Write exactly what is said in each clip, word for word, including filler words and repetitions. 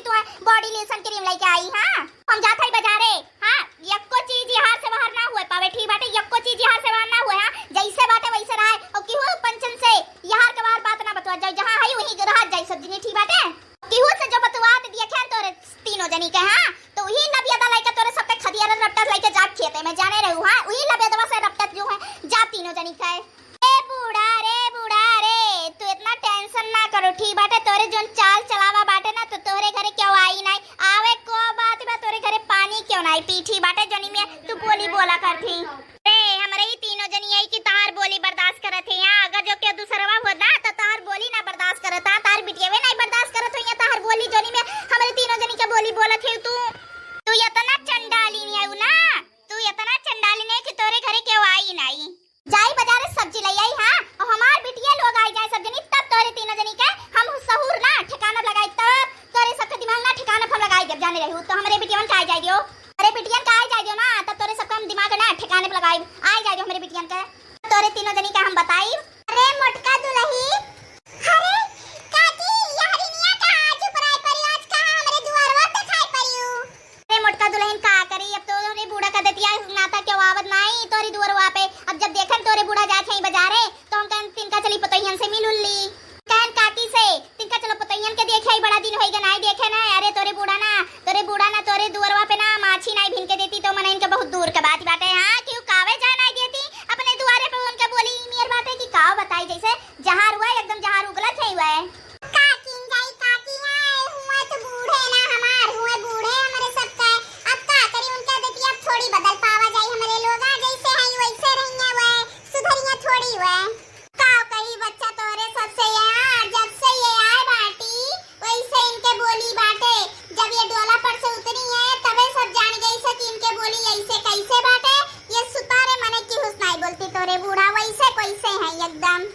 तू body lotion cream लेके आई, हाँ? हम जात हई बजारे, हाँ? यक्को चीज यहाँ से बाहर ना हुए पावे, ठीक बाटे? यक्को चीज यहाँ से बाहर ना हुए, हाँ? जैसे बाटे वैसे रहे, और केहू पंचन से यहाँ के बाहर बात ना बतवा जाए, जहाँ हई वहीं रह जाए सब जनी, ठीक बाटे? केहू से जो बतवा दे दिया खेल तोरे तीनों जनी के, हाँ? तो वही नबिया दा लेके तोरे सबके खदिया रपटत लेके जाब खेते में, जाने रहू, हाँ? वही नबिया दवा से रपटत जो है, जा तीनों जनी के। ए बूढ़ा रे, बूढ़ा रे, तू इतना tension ना करो, ठीक बाटे? तोरे जोन चाल चलावा बाटे ना, तो तोरे घरे क्यों आई नाई? आवे को बात बा, तोरे घरे पानी क्यों नाई पी, ठीक बाटे? जोनी में तू बोली बोला करथी। रे, हमरे ही तीनों जनी आई कि तहार बोली बर्दाश्त करत है। यहाँ अगर जो क्यों दूसरवा होत ना, तो तहार बोली ना बर्दाश्त करत, हाँ, तहार बिटियावे नाई बर्दाश्त करत होइया, तहार बोली जोनी में हमरे तीनों जनी के बोली बोलत है तू। तू इतना चंडाली नहीं आऊ ना, तू इतना चंडाली नहीं कि तोरे घरे क्यों आई नाई। जाई बजारे सब्जी लई आई, हाँ, और हमार बिटिया लोग आई जाए सब जनी, तब तोरे तीनों जनी के हम सहूर ना ठिकाना लगाई, तब तोरे सबके दिमाग ना ठिकाना पर लगाई देब, जाने रहू। तो हमरे बिटियन का आई जाए दियो, हमरे बिटियन का आई जाए दियो ना, तब तोरे सबके हम दिमाग ना ठिकाने पर लगाई, आई जाए दियो हमरे बिटियन के, तोरे तीनों जनी के हम बताई। अरे मोटका दुलही, अरे काकी, यहरिनिया का आज उपराई परियो, आज कहाँ हमरे दुआरवा पे खाई परियो? अरे मोटका दुलहिन का करी, अब तोरे बूढ़ा का देतिया नाता क्यों आवत नाई तोरी दुअरवा पे। अब जब देखन तोरे बूढ़ा जात है बजारे, तो हम कहन तिनका चली पतोहियन से मिल उल्ली। कहन काकी से, तिनका चलो पतोहियन के देखे, बड़ा दिन होई गए नाई देखे ना। अरे तोरे बूढ़ा ना, तोरे बूढ़ा ना, तोरे दुअरवा पे ना माछी नाई भिन के देती, तो मने इनके बहुत दूर के बात बाटे। हाँ, क्यों कावे जा नाई देती अपने दुआरे पे, उनके बोली मेर बाटे कि काव बताई, जैसे जहार हुआ, एकदम जहार उगलत है हुआ। का किन जाई काकी, आए हुए तो बूढ़े ना हमार, हुए बूढ़े हमरे सबके। अब का करी उनका देती, अब थोड़ी बदल पावा जाई, हमरे लोग आ जैसे हैं वैसे रहिया हुए, सुधरिया थोड़ी हुए। का कही बच्चा तोरे सबसे यार, जब से ये आए बाटी वैसे इनके बोली बाटे। जब ये डोला पर से उतरी है तबे सब जान गई से कि इनके बोली ऐसे कैसे बाटे। ये सुतारे मने की हुस नाई बोलती तोरे बूढ़ा, वैसे कैसे हैं एकदम।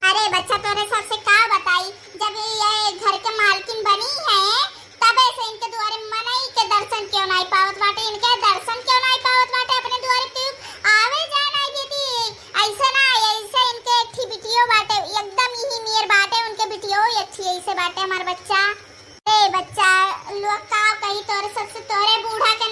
अरे बच्चा तोरे सबसे का बताई, जब ये घर के मालकिन बनी है तबे से इनके दुआरे मनई के दर्शन क्यों नाई पावत बाटे, इनके दर्शन क्यों नाई पावत बाटे अपने दुआरे पे आवे जाए नाई देती। ऐसे ना, ऐसे इनके एक ठी बिटियो बाटे, एकदम यही मेर बाटे उनके बिटियो, एक ठी ऐसे बाटे हमार बच्चा। ए बच्चा, लोग का कही तोरे सबसे, तोरे बूढ़ा के